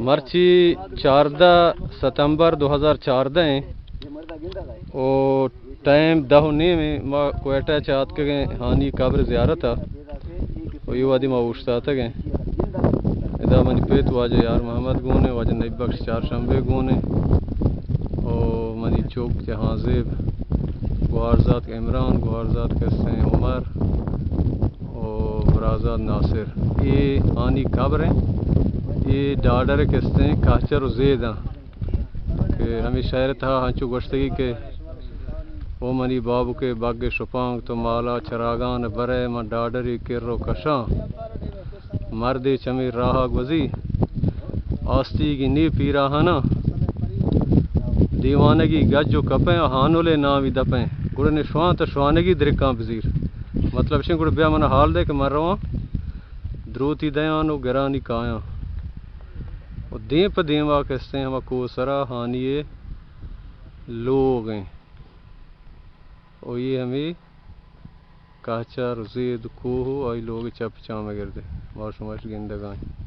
مرچی چاردہ ستمبر دو ہزار چاردہ ایں او ٹائم دہ و نیم ایں۔ ما کوئٹہ چہ آتکگیں، ہانی قبر زیارت ءَ، و اے وہدی ما اوشتاتگیں۔ ادا منی پت واجہ یار محمد گون ایں، واجہ نبی بخش چارشنبے گون ایں، و منی چک جہانزیب، گوہارزاتک عمران، گوہارزاتک استیں عمر، و برازات ناصر۔ اے ہانی قبر ایں۔ اے ڈاڈر کستیں کہچر و زید آں کہ ہمے شعر تہا ہنچو گوشتگی کہ او منی بابکے بگ شپانک، تو مالا چراگان برئے، من ڈاڈری کر و کشاں۔ مردے چمے راہا گوزی، آستیگی نی پیراہناں، دیوانگی گج و کپیں، ہانولے نامی دپیں۔ گڑا نے شوان تو شوانگی درکاں بزیر۔ مطلب شیں گڑا بیا من حال دے کہ من رواں دروتی دیان و گرانی کایاں۔ و دیم پہ دیما کستیں ہما کوہ سرا ہانی لوگ ایں۔ و اے ہمے کہچر زید کوہ و آئی لوگ چپ چام گردے ما شماش گندگائیں۔